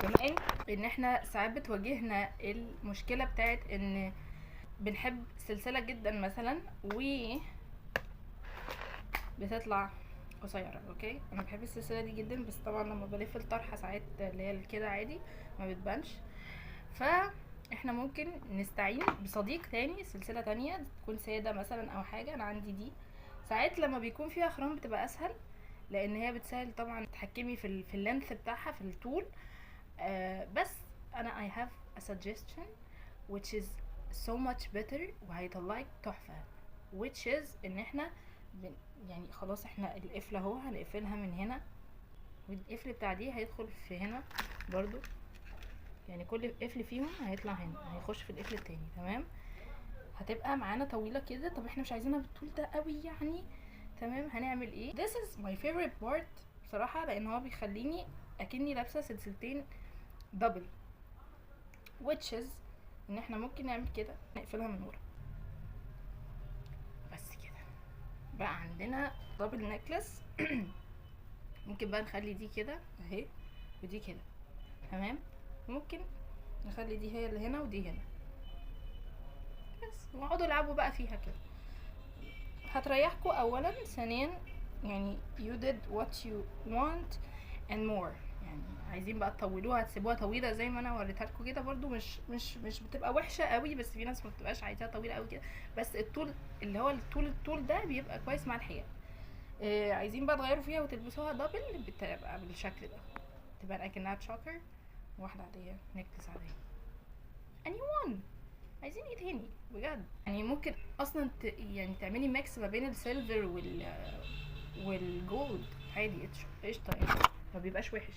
بما ان احنا ساعات بتواجهنا المشكلة بتاعت ان بنحب سلسلة جدا مثلا و بتطلع قصيره. okay، انا بحب السلسلة دي جدا، بس طبعا لما بلف الطرحة ساعات اللي هي كده عادي ما بتبانش. فاحنا ممكن نستعين بصديق تاني، سلسلة تانية تكون ساده مثلا او حاجه. انا عندي دي، ساعات لما بيكون فيها خرام بتبقى اسهل، لان هي بتسهل طبعا تتحكمي في ال length بتاعها في الطول. بس انا I have a suggestion which is so much better وهيطلعك تحفة، which is ان احنا يعني خلاص احنا القفل اهو هنقفلها من هنا، والقفل بتاع دي هيدخل في هنا برضو، يعني كل قفل فيهم هيطلع هنا، هيخش في القفل التاني. تمام، هتبقى معانا طويلة كده. طب احنا مش عايزينها بالطول ده قوي يعني، تمام. هنعمل ايه؟ this is my favorite part بصراحة، لان هو بيخليني اكني لابسة سلسلتين double، which is ان احنا ممكن نعمل كده، نقفلها من ورا بس كده، بقى عندنا double necklace. ممكن بقى نخلي دي كده اهي ودي كده، تمام. ممكن نخلي دي هي اللي هنا ودي هنا بس، واقعدوا العبوا بقى فيها كده، هتريحكوا اولا، ثانيا يعني you did what you want and more. يعني عايزين بقى تطولوها تسيبوها طويلة زي ما انا وريتها لكم كده برضو، مش بتبقى وحشة قوي، بس في ناس ما بتبقاش عايزاها طويلة قوي كده، بس الطول اللي هو الطول ده بيبقى كويس مع الحجاب. عايزين بقى تغيروا فيها وتلبسوها double، بتبقى بالشكل ده، تبقى اكنها choker واحدة عادية، necklace عادية. anyone عايزين ايه تاني بجد؟ يعني ممكن اصلا يعني تعملي mix ما بين ال silver وال gold عادي، قشطه يعني، ما بيبقاش وحش.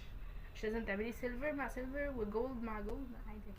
مش لازم تعملي silver مع silver و gold مع gold، عادي.